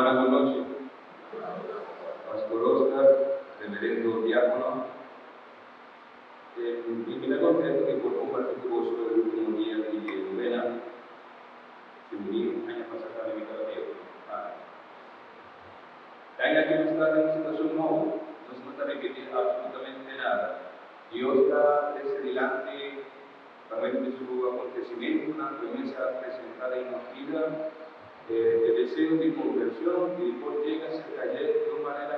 Rumannan, bon nochi. Pastor Oscar, Reverendo Diákono, mi ta contento di por comparti cu boso e ultimo dia di e novena. Si mi di aña pasa tambe mi tabata e otro aña. E aña aki nos ta den un situacion nobo, nos no ta ripiti absolutamente nada. Dios ta trece dilanti pa medio di su acontecimentonan cu e mes a presenta den nos bida, e deseo di conversion y di por yega cerca dje di un manera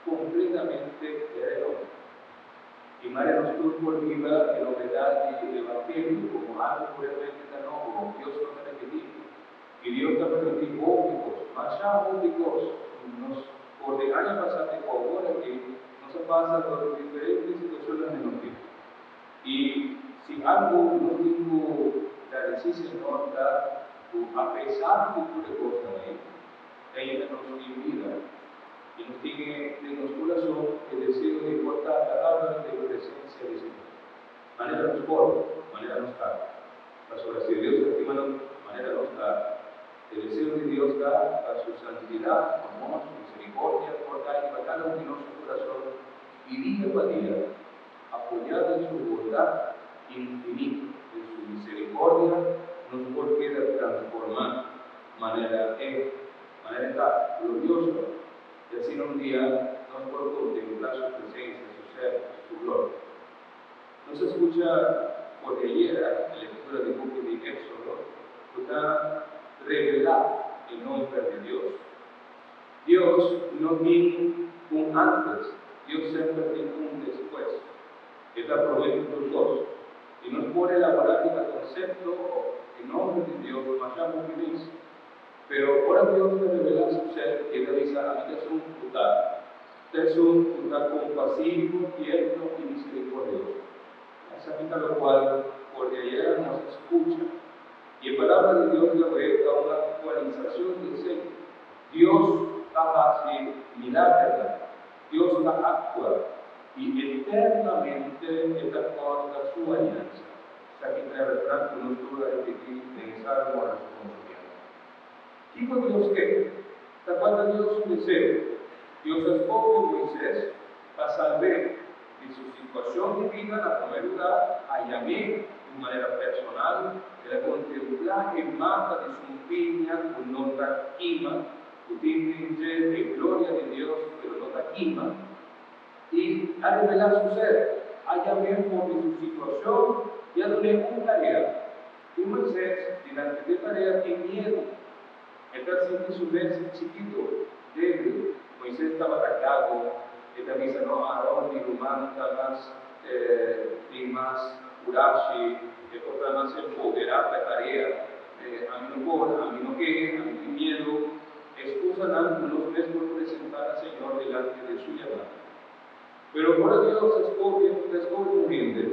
completamente renoba. Y mare nos tur por biba e novedad di Evangelio como algo cu realmente ta nobo, Dios no ta repeti. Y Dios ta permiti hopi cos, masha hopi cos. Nos por di aña pasa te cu awor aki, nos a pasa door di diferente situacionnan den nos bida. Y si algo nos tin cu gradeci Señor ta cu apesar di tur e cosnan ey, ainda nos tin bida y nos tin e den nos curason e deseo di por ta agradabel den presencia di Señor. Manera nos por, manera nos ta. Pasobra si Dios ta stima nos manera nos ta, e deseo di Dios ta pa su santidad, su amor, su misericordia por cay riba cada un di nos su curason y dia pa dia, apoyá den su bondad infinito, den su misericordia, nos por keda transformá manera e, manera e ta, glorioso, i asina un dia nos por contemplá su presencia, su ser, su gloria. Nos a scucha for di ayera e lectura di buki di Exodo cu ta revelá e nomber di Dios. Dios no tin un antes, Dios semper tin un despues. E ta promé ku tur kos. I nos por elaborá riba konsepto òf e nòmber di Dios masha hopi bes. Pero ora Dios ta revelá su ser, e ta bisa, Ami ta esun ku ta. Ta esun ku ta kompasivo, tierno i miserikordioso. Esaki ta lokual for di ayera nos a skucha. I e Palabra di Dios Yahweh ta un aktualisashon di esei. Dios ta hasi milagernan, Dios ta aktua, i eternamente e ta kòrda su aliansa. Esaki ta e refran ku nos tur a ripití den e Salmo responsorial. Kiko Dios ke? Ta kua ta Dios su deseo? Dios a skohe Moises pa salb'é di su situashon di bida na promé lugá, a yam'é di un manera personal, el a kontemplá e mata di sumpiña ku no ta kima, ku tin den dje e gloria di Dios pero no ta kima, i a revelá su ser, a yam'é for di su situashon i a dun'é un tarea. I Moisés, dilanti di e tarea, tin miedu. E ta sinti su mes chikito, débil. Moisés tabata gago. E ta bisa, No, Aron, mi ruman, ta mas, tin mas kurashi, e por ta mas empoderá pa e tarea. Ami no por, ami no ke, ami tin miedu. Excusanan ku nos mes por presentá na Señor dilanti di Su yamada. Pero ora Dios a scoge, ta scoge un hende,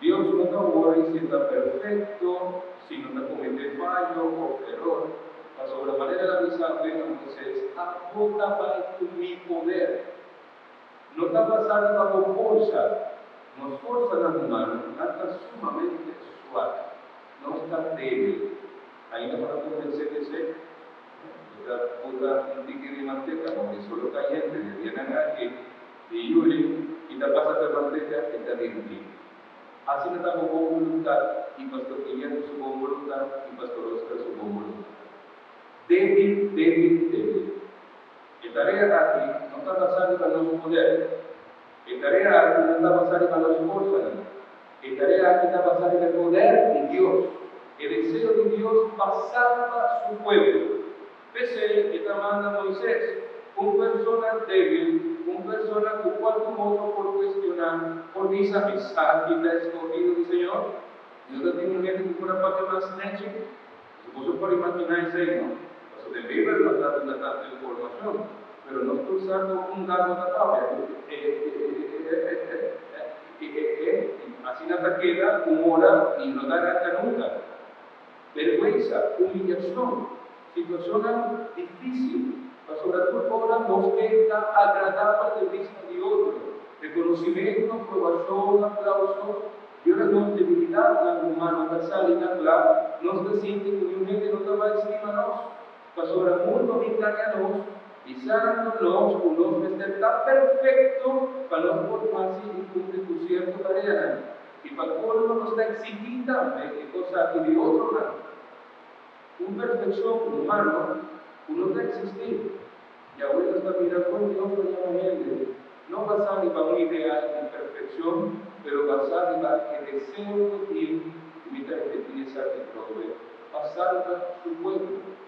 Dios no ta worry si e ta perfecto, si no ta comete fayo of eror, pasobra manera el a bisa awe na Moises, Abo ta bai cu mi poder. No ta basa riba bo forsa. Nos forsanan humano nan ta sumamente suak. Nos ta debil. Ainda bo ta convence di esey? Bo ta bota un tiki di manteka pa mi solo kayente di dianan aki di yuli i ta pasa pa e manteka i ta dirti. Asina ta bo bon boluntat i Pastor Guillermo su bon boluntat i Pastor Oscar su bon boluntat. Débil, débil, débil. E tarea aki no ta basá riba nos poder. E tarea aki no ta basá riba nos forsanan. E tarea aki ta basá riba e poder di Dios, e deseo di Dios pa salba su pueblo. P'esei e ta manda Moises, un persona débil, un persona ku kualke otro por kuestioná, por bisa, Esaki ta eskohido di Señor? No ta tin un hende ku por a papia mas nèchi? Boso por imaginá esei, no? Pasobra den Beibel no ta duna tantu informashon, pero nos tur sa ku un gato ta papia, E-e-e-e-e-e-e-e-e-e, i asina ta keda un ora i no ta ranka nunka. Bergwensa, humiliashon, situashonnan difísil, pasobra tur ora nos ke ta agradabel den bista di otro. Rekonosimentu, aprobashon, aplauso, I ora nos debilidatnan humano ta sali na kla, nos ta sinti ku niun hende no ta bai stima nos. Pasobra mundu a bin gaña nos, bisando nos ku nos mester ta perfekto pa nos por hasi i kumpli ku sierto tareanan. I pa kolmo nos ta eksigí tambe e kos aki di otronan. Un perfekshon humano ku no ta eksistí. Yahweh nos ta mira kon Dios ta yama hende, no basá riba un ideal di perfekshon, pero basá riba e deseo ku tin, i mi ta repetí esaki atrobe, pa salba su pueblo.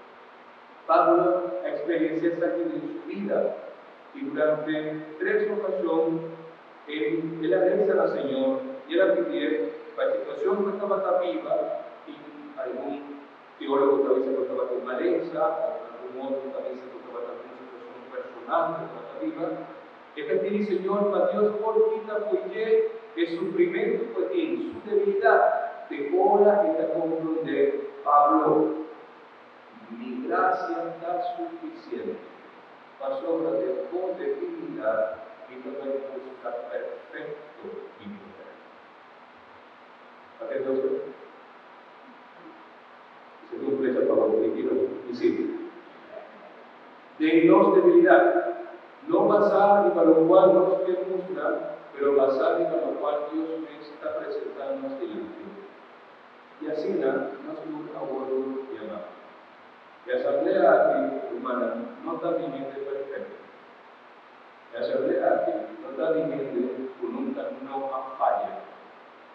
Pablo a eksperensiá esaki den su bida, i durante tres okashon el a resa na Señor i el a pidié pa e situashon ku e tabata biba tin algun Teólogo ta bisa ku tabatin malesa òf algun otro ta bisa ku tabata algun situashon personal ku e tabata biba. E ta pidi Señor pa Dios por kita fo'i dje e sufrimentu ku e tin, su debilidat. Te ora e ta komprondé Pablo, Mi grasia ta sufisiente, pasobra den bo debilidat mi ta bai mustra perfekto mi poder. Atende usted. Esaki un flecha pa bo dirigí nos disipel. Den nos debilidat, no basá riba lokual nos ke mustra, pero basá riba lokual Dios mes ta presentá nos dilanti. I asina nos tur a wòrdu yamá. E asamblea aki, rumannan, no ta di hende perfekto. E asamblea aki no ta di hende ku nunka no a faya,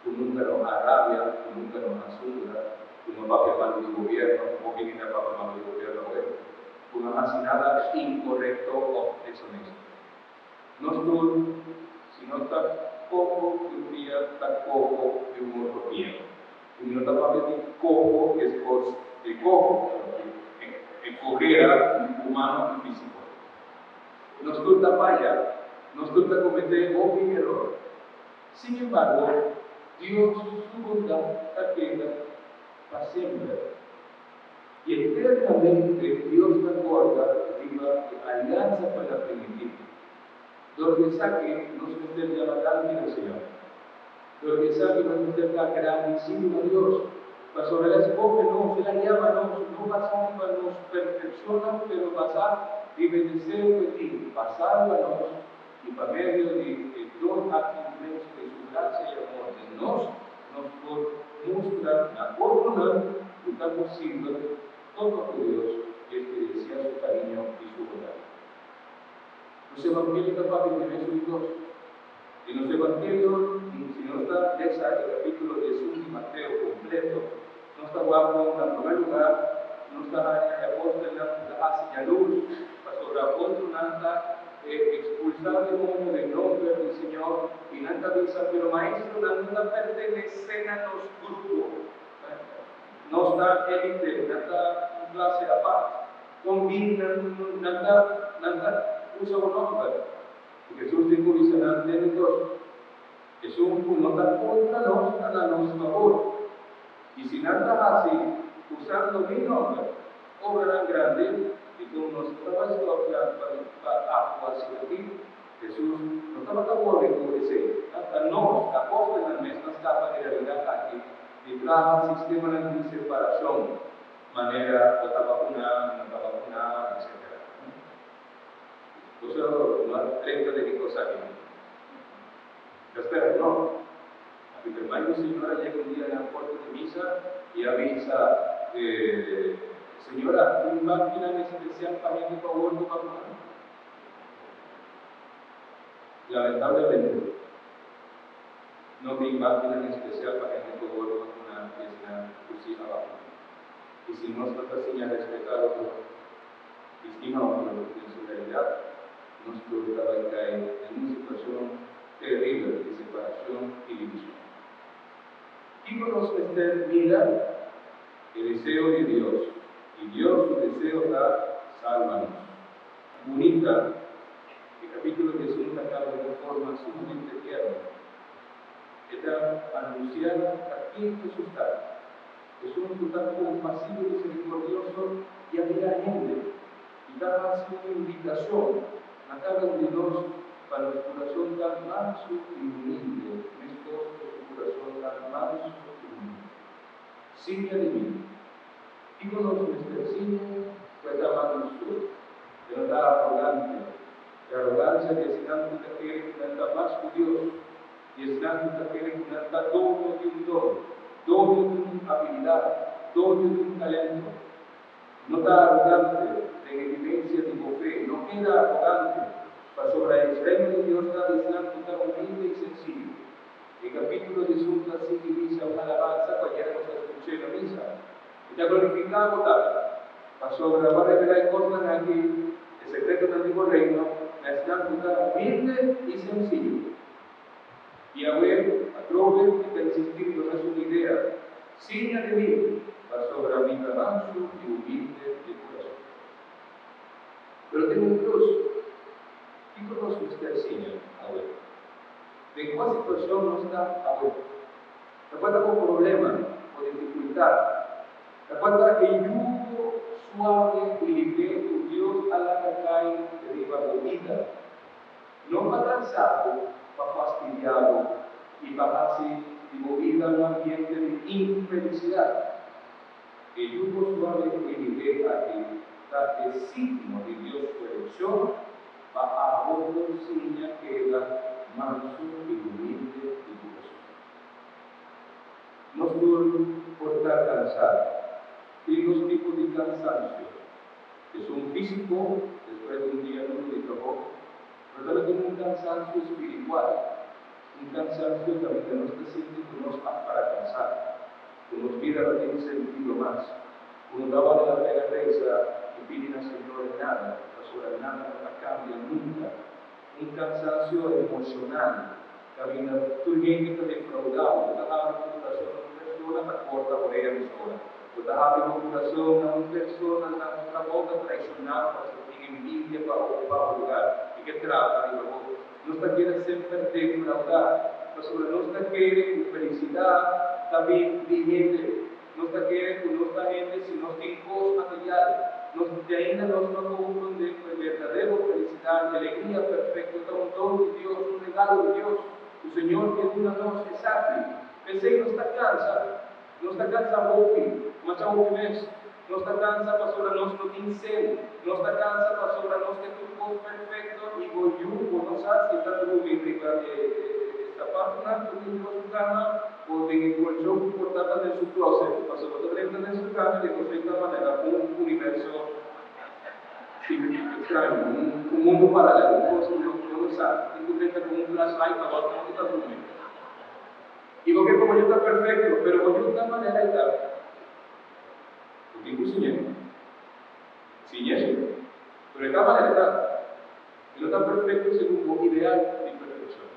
ku nunka no a rabia, ku nunka no a zundra, ku no papia malu di gobierno, hopi hende a papia malu di gobierno awe, ku no hasi nada inkorekto òf desonesto. Nos tur, si no ta koho di un pia, ta koho di un otro pia. I mi no ta papia di koho meskos di koho, pero di e kohera humano i físiko. Nos tur ta faya, nos tur ta kometé hopi eror. Sin embargo, Dios su bondat ta keda pa semper. I eternamente Dios ta kòrda riba e aliansa ku el a primintí. Dor di esaki nos mester yama danki na Señor. Dor di esaki nos mester ta gradisidu na Dios, pasobra El a skohe nos, El a yama nos, no basá riba nos perfekshonnan, pero basá riba e deseo ku E tin pa salba nos i pa medio di e don aki inmenso di Su grasia i amor den nos, nos por mustra na otronan ku ta posibel topa ku Dios i eksperensiá Su kariño i Su bondat. Nos evangelio ta papia di mesun di Dios. Den nos evangelio, si nos ta lesa e capítulo 11 di Mateo completo, nos ta wak con na promé lugar nos ta haña e apostelnan cu ta haci jalurs pasobra otronan ta expulsá demonio den nomber di Señor y nan ta bisa, Pero maestro, nan no ta pertenecé na nos grupo. Nos ta elite, nan ta un clase apart. Con bin nan ta nan ta usa bo nomber? I Hesus tin ku bisa nan den dos, Esun ku no ta kontra nos ta na nos fabor. I si nan ta hasi usando mi nòmber obranan grandi, dikon nos no ta bai stòp nan pa aktua asina aki? Hesus no tabata wòrdi ku esei. Ta nos, apòstelnan mes, ta skapa e realidat aki di traha sistemanan di separashon, manera bo ta bakuná, mi no ta bakuná, etcetera. Boso no a drenta den e kos aki, no? Ta spera ku no. A Peter Mai ku señora yega un dia na porta di misa i a bisa e señora, Tin bankinan espesial pa hende ku a wordu bakuná? Lamentablemente, no tin bankinan espesial pa hende ku a wordu bakuná i esnan ku si a bakuná. I si nos no ta siña respetá otro, I stima otro den su realidad, nos tur ta bai kai den un situacion teribel di separacion i division. Kico nos mester mira? E deseo di Dios, i Dios su deseo ta salba nos. Bunita, e capitulo 11 ta caba den un forma sumamente tierno. E ta anuncia ta ken Jesus ta. Esun ku ta kompasivo i miserikordioso i a mira hende, i ta hasi un invitashon na kada un di nos pa nos kurason ta mansu i humilde meskos ku su kurason ta mansu i humilde. Siña di mi. Kiko nos mester siña? Ku e ta mansu, e no ta arogante. E arogansia di esnan ku ta kere ku nan ta mas ku Dios, di esnan ku ta kere ku nan ta doño di un don, doño di un abilidat, doño di un talento. No ta arogante den e vivensia di bo fe, no keda arogante, pasobra e Reino di Dios ta di esnan ku ta humilde i sensiyo. E kapítulo di Esun ta sigui bisa un alabansa ku ayera nos a skuch'é na misa. Mi ta glorifiká bo, Tata, pasobra bo a revelá e kosnan aki, e sekretonan di bo Reino, na esnan ku ta humilde i sensiyo. I awe, atrobe, mi ta insistí riba mesun idea, Siña di mi, pasobra mi ta mansu i humilde di kurason. Pero tin un plus, kiko nos mester siña awe? Den kua situashon nos ta awe? Ta kua ta bo problema o difikultat? Ta kua ta e yugo suave i liber ku Dios a laga kai riba bo bida? No pa kansa bo, pa fastidiá bo i pa hasi di bo bida un ambiente di infelisidat. E yugo suave i liber aki ta e signo di Dios su elekshon pa abo por siña keda mansu i humilde di kurason. Nos tur por ta kansá. Tin dos tipo di kansansio, esun físiko, despues di un dia duru di trabou, pero tambe tin un kansansio spiritual, un kansansio kaminda nos ta sinti ku nos a frakasá, ku nos bida no tin sentido mas, ku no ta bale la pena resa i pidi na Señor nada, pasobra nada no ta kambia nunka. Un kansansio emoshonal kaminda tur hende ta defraudá bo. Bo ta habri bo kurason na un persona, ta korta orea mesora. Bo ta habri bo kurason na un persona na bo trabou, ta traishoná bo pasobra tin envidia pa okupá bo lugar i ke trapa riba bo. Nos ta keda semper defraudá pasobra nos ta kere ku felisidat ta bin di hende. Nos ta kere ku nos ta hende si nos tin kos material. Nos te ainda nos no a komprondé ku e berdadero felisidat i alegria perfekto ta un don di Dios, un regalo di Dios ku Señor ke duna nos esaki. P'esei nos ta kansa. Nos ta kansa hopi, masha hopi mes. Nos ta kansa pasobra nos no tin sel. Nos ta kansa pasobra nos ke tur kos perfekto i bo yu bo no sa si e ta drumi riba e sapatunan ku tin riba su kama o den e kolchon ku por ta ta den su kloset. Pasobra bo ta drenta den su kama i e kos ei ta manera un universo ekstraño, un mundu paralelo, un kos ku bo no sa. Tin ku drenta ku un flashlight pa wak kon e ta drumi. I bo ke pa bo yu ta perfekto, pero bo yu ta manera e ta. Bo tin ku siñ'é. Siñ'é sí. Pero e ta manera e ta. E no ta perfekto segun bo ideal di perfekshon.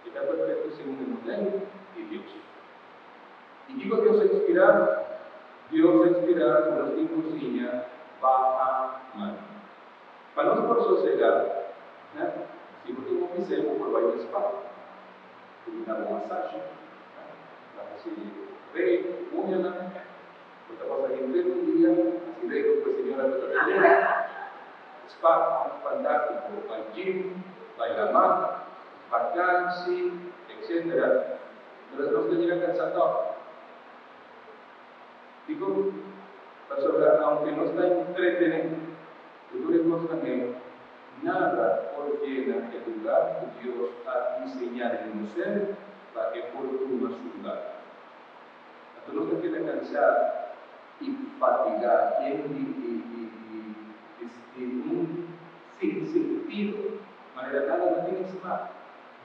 E ta perfekto segun e modelo di Dios. I kiko Dios a inspirá? Dios a inspirá ku nos tin ku siña baha man. Pa nos por sosegá, né? Si bo tin un bisé, bo por bai na spa. Bo duna bo masashi, né? Ta hasi rei, uñanan. Bo ta pasa henter un dia hasi reglo ku e señora ku ta tene. Spa fantástiko, bai gym, bai laman, vakansi, etcétera. Pero nos ta yega kansá tòg. Dikon? Pasobra aunke nos ta entretené ku tur e kosnan ei, nada por yena e lugar ku Dios a diseñá den nos ser pa e por tuma su lugar. Anto nos ta keda kansá i fatigá yen di di un sin sentido, manera nada no tin smak,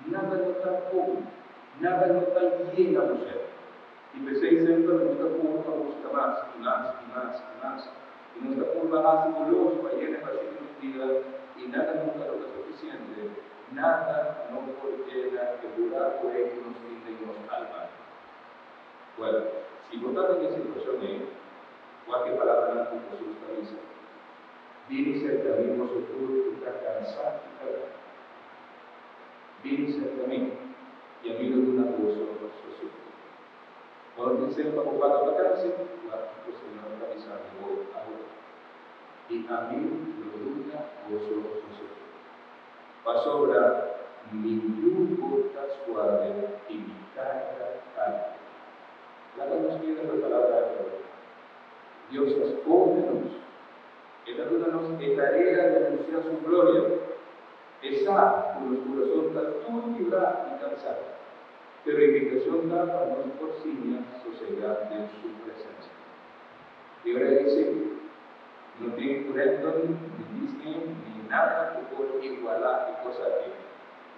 nada no ta bon, nada no ta yena bo ser. I p'esei semper nos ta purba buska mas i mas i mas i mas, i nos ta purba hasi golos pa yena e bashí di nos bida, i nada nunka lo ta sufisiente, nada no por yena e buraku ei ku nos tin den nos alma. Wèl, si bo ta den e situashon ei, wak e palabranan ku Hesus ta bisa, Bini serka mi boso tur ku ta kansá i kargá. Bini serka mi, i ami lo duna boso sosiegu. Bo no tin sèn pa bo paga vakansi? Wak kiko Señor ta bisa bo awor, I ami lo duna boso sosiegu. Pasobra mi yugo ta suave i mi karga ta leve. Laga nos mira ku e palabra aki awor. Dios ta skohe nos. E ta. duna nos e tarea di anunsiá su gloria. E sa ku nos kurason ta tur kibrá i kansá, pero e invitashon ta pa nos por siña sosegá den su presensia. E ora ei sí, no tin Renton, ni Disney, ni nada ku por igualá e kos aki,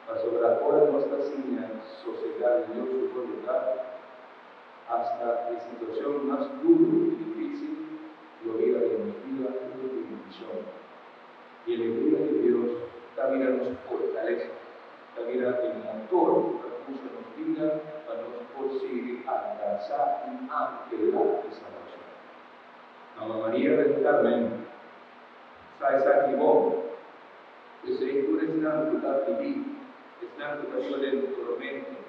pasobra ora nos ta siña sosegá den Dios su boluntat, Asta e situacion mas duro y dificil lo bira den nos bida un bendicion. E alegria di Dios ta bira nos fortalesa, ta bira e motor cu ta pusha nos bida pa nos por sigui alcansa y anhela e salbacion. Mama Maria del Carmen sa esaki bon. P'esei tur esnan cu ta pidi, esnan cu ta biba den tormento,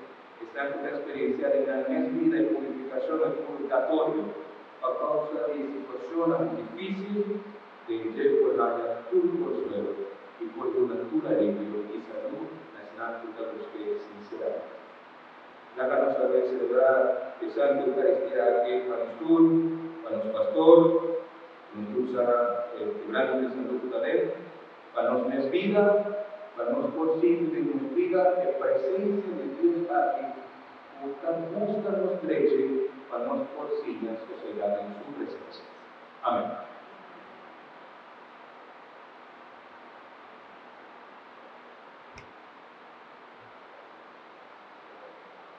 Esnan ku ta eksperensiá den nan mes bida e purifikashon e purgatorio pa kousa di e situashonnan difísil, den dje por haña tur konsuelo i por duna tur alivio i salú na esnan ku ta busk'é sinseramente. Laga nos awe selebrá e Santa Eukaristia aki pa nos tur, pa nos pastor, ku nos tur sa e quebrando di salú ku ta den, Pa nos mes bida, pa nos por sinti den nos bida e presencia di Dios aki cu ta busca nos drechi pa nos por siña sosega den Su presencia. Amen.